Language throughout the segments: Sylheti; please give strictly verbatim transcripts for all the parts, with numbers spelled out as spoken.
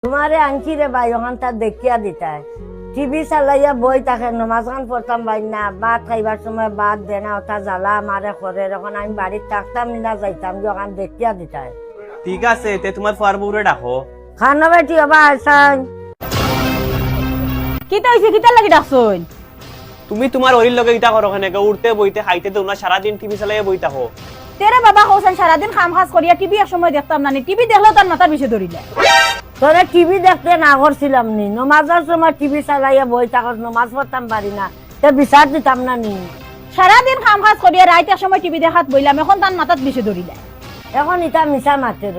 তুমারে আনছি রে ভাই, অখানতা দেখিয়া দিতায়। টিভি চালাইয়া বই থাকে, নমাজ খান পড়তাম পারি না, ভাত খাইবার সময় ভাত দেয় না, অতা জ্বালা আমারে করের। অখন আমি বাড়িত থাকতাম নি না, যাইতাম গি, অখান দেখিয়া দিতায়। ঠিক আছে, তে তুমার ফুয়ার বউরে ডাকো। খানো বেটি, ওবা আইছইন। কিতা অইছে, কিতার লাগি ডাকছইন? তুমি তুমার অরির লগে ইতা করো কেনে গো? উঠতে বইতে খাইতে দেও না, সারাদিন টিভি চালাইয়া বই থাকো। তে রে বাবা, কওছাইন সারাদিন কাম কাজ করিয়া টিভি এক সময় দেখতাম না নি, টিভি দেখলেও তান মাথাত বিষে ধরিলায়। তোরে টিভি দেখতে না করছিলাম নি, নমাজর সময় টিভি চালাইয়া বই থাকস, নমাজ পড়তাম পারি না, তে বিচার দিতাম না নি? সারাদিন কাম কাজ করিয়া রাইত এক সময় টিভি দেখাত বইলাম, অখন তান মাথাত বিষে ধরিলায়। অখন ইতা মিছা মাতের।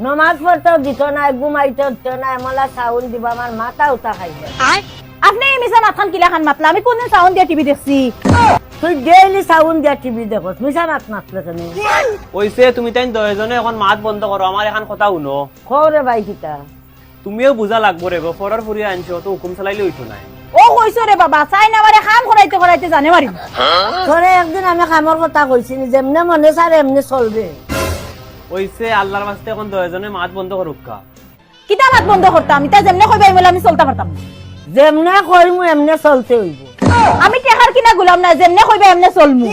নমাজ পড়তেও দিত না, ঘুমাইতেও দিত না, এমলা সাউন্ড দিবো, আমার মাথা উতা খাইবো। আপনে ই মিছা মাতখান কিলাখান মাতলা? আমি কুনদিন সাউন্ড দিয়া টিভি দেখছি? তুই ডেইলি সাউন্ড দিয়া টিভি দেখস, মিছা মাত মাতলে কেনে? অইছে, তুমি তাইন দুইওজনে অখন মাত বন্ধ করো, আমার এখান কথা হুনো। কও রে ভাই, কিতা? তুমিও বুঝা লাগবো রে গো, পরর ফুরি আনছো, অত হুকুম চালাইলে অইতো নায়। ও কইছো রে বাবা, চাইন আমারে কাম করাইতে করাইতে জানে মারিম। তোরে একদিন আমি কামর কথা কইছি নি, যেমনে মনে চায় এমনে চলবে। অইছে, আল্লার ওয়াস্তে অখন দুইওজনে মাত বন্ধ করউক্কা। কিতা মাত বন্ধ করতাম? ইতা যেমনে কইবা এমনে আমি চলতা পারতাম না। যেমনে কইমু এমনে চলতে অইবো। আমি টেকার কিনা গুলাম না, যেমনে কইবা এমনে চলমু।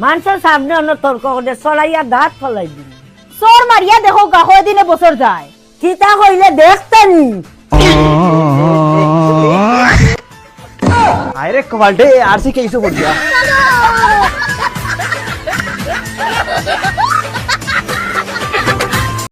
মানষর সামনে অনো তর্ক করলে চড়াইয়া দাঁত ফালাই দিমু। চড় মারিয়া দেখউক্কা, কয়দিনে বছর যায়। কিতা কইলে দেখতা নি? আরে কপাল রে, আর সি কেইসো পড়িয়া।